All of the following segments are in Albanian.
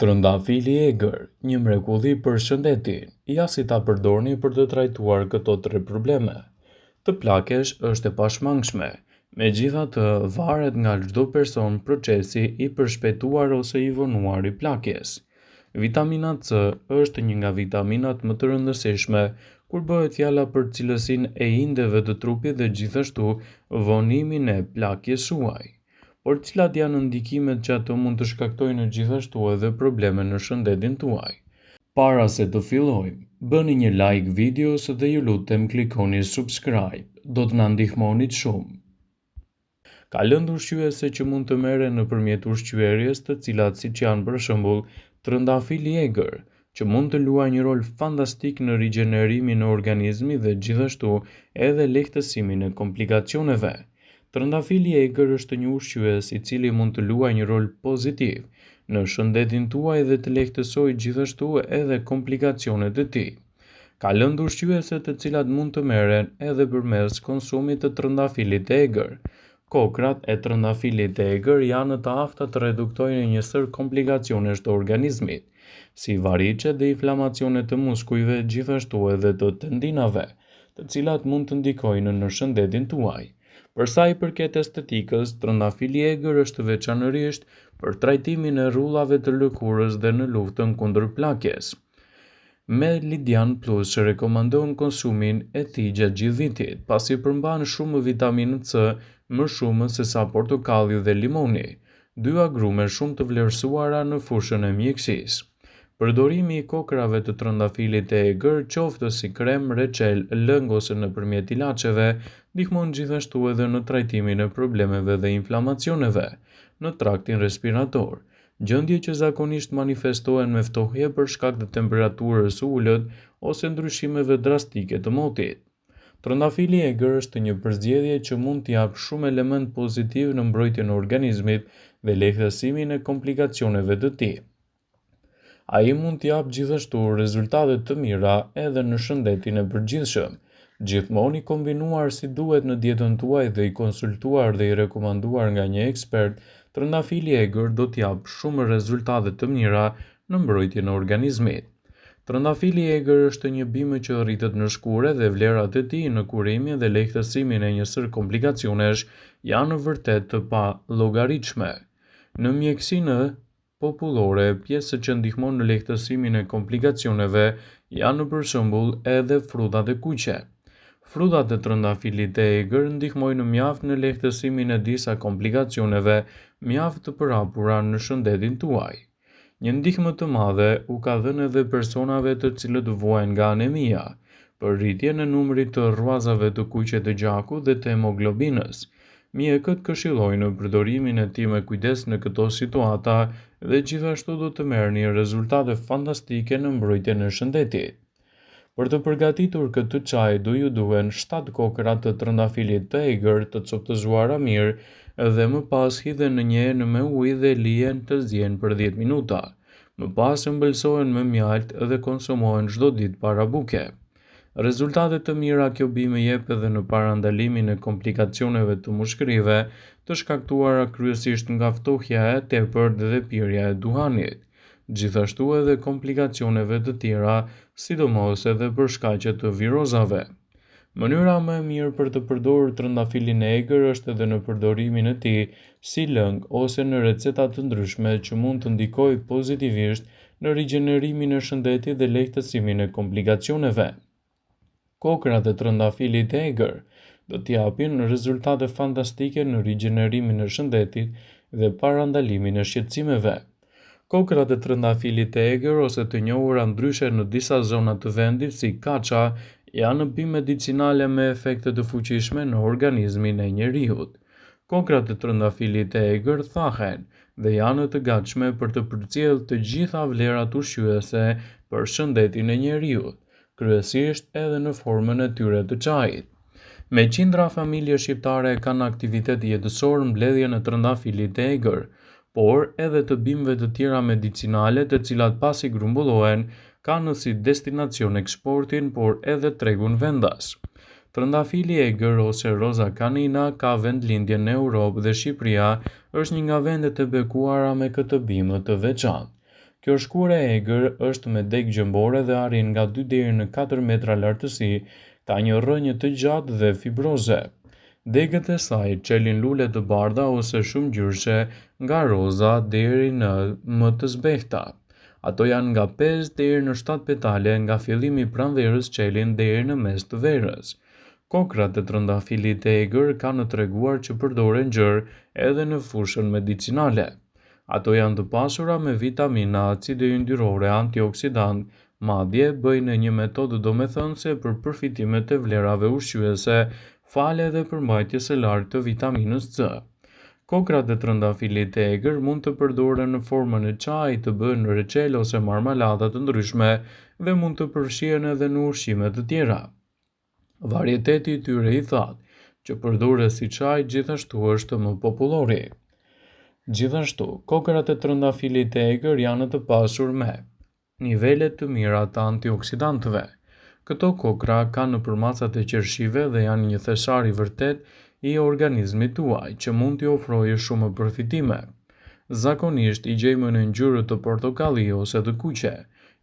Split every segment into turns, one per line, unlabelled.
Trëndafili i egër, një mrekulli për shëndetin, ja si ta përdorni për të trajtuar këto tre probleme. Të plakesh është e pashmangshme, megjithatë varet nga çdo person procesi i përshpejtuar ose i vonuar i plakjes. Vitamina C është një nga vitaminat më të rëndësishme kur bëhet fjala për cilësinë e indeve të trupit dhe gjithashtu vonimin e plakjes suaj. Por cilat janë ndikimet që ato mund të shkaktojnë gjithashtu edhe probleme në shëndetin tuaj? Para se të fillojmë, bëni një like videos dhe ju lutem klikoni subscribe, do të na ndihmonit shumë. Ka lëndë ushqyese që mund të merren nëpërmjet ushqyerjes, të cilat siç janë për shembull trëndafili i egër, që mund të luajë një rol fantastik në rigjenerimin e organizmit dhe gjithashtu edhe lehtësimin e komplikacioneve. Trëndafili i egër është një ushqyes i cili mund të luajë një rol pozitiv në shëndetin tuaj dhe të lehtësojë gjithashtu edhe komplikacionet e tij. Ka lëndë ushqyese të cilat mund të merren edhe përmes konsumit të trëndafilit të egër. Kokrrat e trëndafilit të egër janë të afta të reduktojnë një sërë komplikacionesh të organizmit, si variçet dhe inflamacionet të muskujve, gjithashtu edhe të tendinave, të cilat mund të ndikojnë në shëndetin tuaj. Për sa i përket estetikës, trëndafili i egër është veçanërisht për trajtimin e rrullave të lëkurës dhe në luftën kundër plakjes. Meridian Plus rekomandon konsumin e tij gjatë gjithë vitit, pasi përmban shumë vitaminë C, më shumë sesa portokalli dhe limoni, dy agrume shumë të vlerësuara në fushën e mjekësisë. Përdorimi i kokrrave të trëndafilit të egër, qoftë si krem, reçel, lëng ose nëpërmjet ilaçeve, ndihmon gjithashtu edhe në trajtimin e problemeve dhe inflamacioneve në traktin respirator, gjendje që zakonisht manifestohen me ftohje për shkak të temperaturës së ulët ose ndryshimeve drastike të motit. Trëndafili i egër është një përzgjedhje që mund të japë shumë elementë pozitivë në mbrojtjen e organizmit dhe lehtësimin e komplikacioneve të tij. Ai mund të japë gjithashtu rezultate të mira edhe në shëndetin e përgjithshëm. Gjithmonë i kombinuar si duhet në dietën tuaj dhe i konsultuar dhe i rekomanduar nga një ekspert, trëndafili i egër do të japë shumë rezultate të mira në mbrojtjen e organizmit. Trëndafili i egër është një bimë që rritet në shkurre dhe vlerat e tij në kurimin dhe lehtësimin e një sërë komplikacionesh janë vërtet të pallogaritshme. Në mjekësinë popullore, pjesë që ndihmon në lehtësimin e komplikacioneve janë për shembull edhe frutat e kuqe. Frutat e trëndafilit të egër ndihmojnë mjaft në lehtësimin e disa komplikacioneve mjaft të përhapura në shëndetin tuaj. Një ndihmë të madhe u ka dhënë edhe personave të cilët vuajnë nga anemia, për rritjen e numrit të rruazave të kuqe të gjakut dhe të hemoglobinës. Mjekët këshillojnë përdorimin e tij me kujdes në këto situata dhe gjithashtu do të merrni rezultate fantastike në mbrojtjen e shëndetit. Për të përgatitur këtë çaj do ju duhen 7 kokrra të trëndafilit të egër të copëzuara mirë dhe më pas hidhen në një enë me ujë dhe lihen të ziejnë për 10 minuta. Më pas ëmbëlsohen me mjaltë dhe konsumohen çdo ditë para buke. Rezultate të mira kjo bimë jep edhe në parandalimin e komplikacioneve të mushkërive, të shkaktuara kryesisht nga ftohja e tepërt dhe pirja e duhanit, gjithashtu edhe komplikacioneve të tjera, sidomos edhe për shkaqe të virozave. Mënyra më e mirë për të përdorur trëndafilin e egër është edhe në përdorimin e tij si lëng ose në receta të ndryshme që mund të ndikojë pozitivisht në rigjenerimin e shëndetit dhe lehtësimin e komplikacioneve. Kokrrat e trëndafilit të egër do të japin rezultate fantastike në rigjenerimin e shëndetit dhe parandalimin e shqetësimeve. Kokrrat e trëndafilit të egër ose të njohura ndryshe në disa zona të vendit si kaça janë bimë medicinale me efekte të fuqishme në organizmin e njeriut. Kokrrat e trëndafilit të egër thahen dhe janë të gatshme për të përcjellë të gjitha vlerat ushqyese për shëndetin e njeriut, kryesisht edhe në formën e tyre të çajit. Me qindra familje shqiptare kanë aktivitet jetësor mbledhjen e trëndafilit të egër, por edhe të bimëve të tjera medicinale të cilat pasi grumbullohen kanë si destinacion eksportin, por edhe tregun vendas. Trëndafili i egër ose roza canina ka vendlindjen në Europë dhe Shqipëria është një nga vendet e bekuara me këtë bimë të veçantë. Kjo shkurre e egër është me degë gjembore dhe arrin nga 2 deri në 4 metra lartësi, ka një rrënjë të gjatë dhe fibroze. Degët e saj çelin lule të bardha ose shumëngjyrëshe nga roza deri në më të zbehta. Ato janë nga 5 deri në 7 petale nga fillimi i pranverës çelin deri në mes të verës. Kokrrat e trëndafilit të egër kanë treguar që përdoren gjerë edhe në fushën medicinale. Ato janë të pasura me vitamina, acide yndyrore, antioksidantë, madje bëjnë një metodë domethënëse për përfitimet e vlerave ushqyese falë edhe përmbajtjes së lartë të vitaminës C. Kokrrat e trëndafilit të egër mund të përdoren në formën e çajit, të bëhen reçel ose marmalada të ndryshme dhe mund të përfshihen edhe në ushqime të tjera. Varieteti i tyre i thatë, që përdoret si çaj, gjithashtu është më popullori. Gjithashtu, kokrrat e trëndafilit të egër janë të pasur me nivele të mira të antioksidantëve. Këto kokrra kanë përmasat e qershive dhe janë një thesar i vërtetë i organizmit tuaj, që mund t'i ofrojë shumë përfitime. Zakonisht i gjejmë në ngjyrë të portokalli ose të kuqe.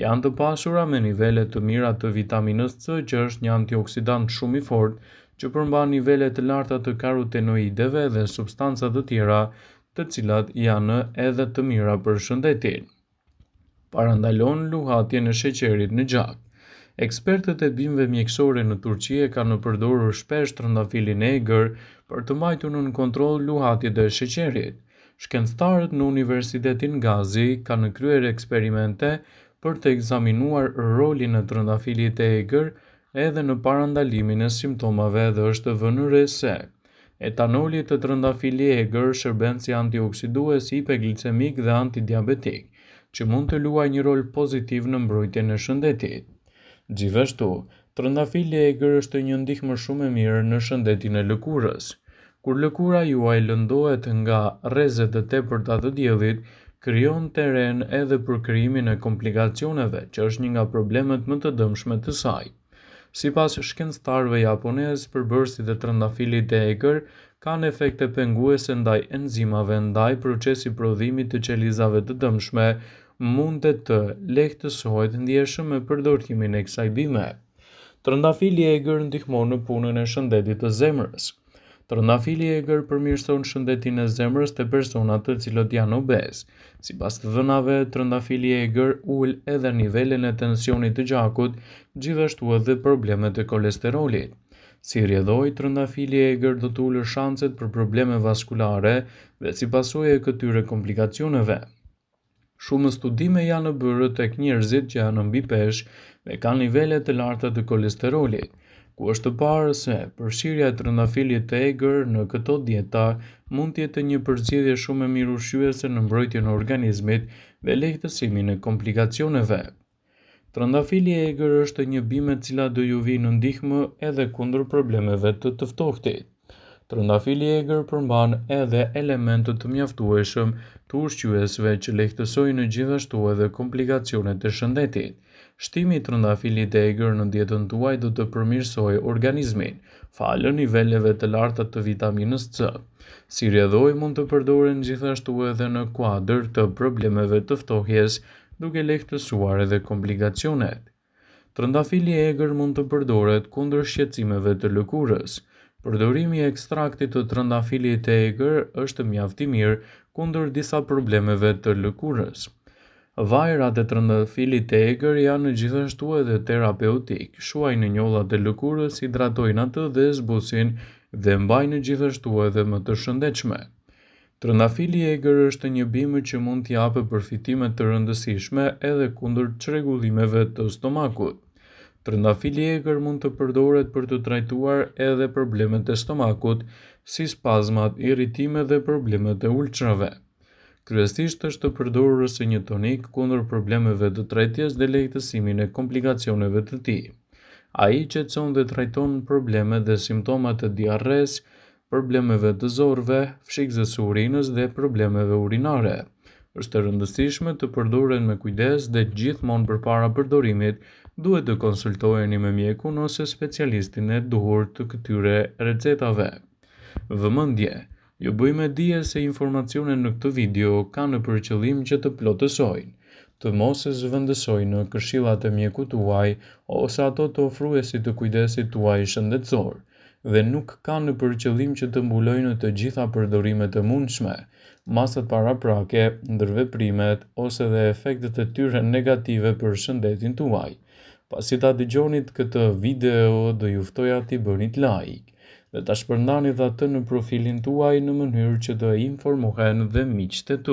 Janë të pasura me nivele të mira të vitaminës C, që është një antioksidant shumë i fortë, që përmban nivele të larta të karotenoideve dhe substanca të tjera, të cilat janë edhe të mira për shëndetin. Parandalon luhatjen e sheqerit në gjak. Ekspertët e bimëve mjekësore në Turqi e kanë përdorur shpesh trëndafilin e egër për të mbajtur nën kontroll luhatjet e sheqerit. Shkencëtarët në Universitetin Gazi kanë kryer eksperimente për të ekzaminuar rolin e trëndafilit të egër edhe në parandalimin e simptomave dhe është vënë re se etanoli të trëndafili egër shërben si antioksidues hipeglicemik dhe antidiabetik, që mund të luajë një rol pozitiv në mbrojtjen e shëndetit. Gjithashtu, trëndafili i egër është një ndihmë shumë e mirë në shëndetin e lëkurës. Kur lëkura juaj lëndohet nga rrezet e tepërta të diellit, krijon terren edhe për krijimin e komplikacioneve, që është një nga problemet më të dëmshme të saj. Sipas shkencëtarëve japonezë, përbërësit e trëndafilit të egër kanë efekte penguese ndaj enzimave, ndaj procesi i prodhimit të qelizave të dëmshme mundet të lehtësohet ndjeshëm me përdorimin e kësaj bime. Trëndafili i egër ndihmon në punën e shëndetit të zemrës. Trëndafili i egër përmirëson shëndetin e zemrës te personat të cilët janë obez. Sipas të dhënave, trëndafili i egër ul edhe nivelin e tensionit të gjakut, gjithashtu edhe problemet e kolesterolit. Si rrjedhojë, trëndafili i egër do të ulë shanset për probleme vaskulare dhe si pasojë e këtyre komplikacioneve. Shumë studime janë bërë tek njerëzit që janë mbi peshë dhe kanë nivele të larta të kolesterolit, ku është parë se përfshirja e trëndafilit të egër në këto dieta mund të jetë një përzgjedhje shumë e mirë ushqyese në mbrojtjen e organizmit dhe lehtësimin e komplikacioneve. Trëndafili i egër është një bimë e cila do ju vijë në ndihmë edhe kundër problemeve të të ftohtit. Trëndafili i egër përmban edhe elementë të mjaftueshëm të ushqyesve që lehtësojnë gjithashtu edhe komplikacionet e shëndetit. Shtimi i trëndafilit të egër në dietën tuaj do të përmirësojë organizmin, falë niveleve të larta të vitaminës C. Si rrjedhojë mund të përdoren gjithashtu edhe në kuadër të problemeve të ftohjes, duke lehtësuar edhe komplikacionet. Trëndafili i egër mund të përdoret kundër shqetësimeve të lëkurës. Përdorimi i ekstraktit të trëndafilit të egër është mjaft i mirë kundër disa problemeve të lëkurës. Vajrat e trëndafilit të egër janë gjithashtu edhe terapeutik, shuajnë njollat e lëkurës, hidratojnë atë dhe zbusin dhe mbajnë gjithashtu edhe më të shëndetshme. Trëndafili i egër është një bimë që mund të japë përfitime të rëndësishme edhe kundër çrregullimeve të stomakut. Trëndafili i egër mund të përdoret për të trajtuar edhe problemet e stomakut, si spazmat, irritimet dhe problemet e ulçrave. Kryesisht është përdorur si një tonik kundër problemeve të tretjes dhe lehtësimin e komplikacioneve të tij. Ai qetëson dhe trajton problemet dhe simptomat e diarresë, problemeve të zorrëve, fshikëzës së urinës dhe problemeve urinare. Është e rëndësishme të përdoren me kujdes dhe gjithmonë përpara përdorimit duhet të konsultoheni me mjekun ose specialistin e duhur të këtyre recetave. Vëmendje! Ju bëj me dije se informacionet në këtë video kanë për qëllim që të plotësojnë. të mos zëvendësojnë këshillat e mjekut tuaj ose ato të ofruesit të kujdesit tuaj shëndetësor dhe nuk kanë për qëllim që të mbulojnë të gjitha përdorimet e mundshme, masat paraprake, ndërveprimet ose dhe efektet e tyre negative për shëndetin tuaj. Pasi ta dëgjonit këtë video, do ju ftoja t'i bënit like dhe ta shpërndanit atë në profilin tuaj në mënyrë që të informohen dhe miqtë tuaj.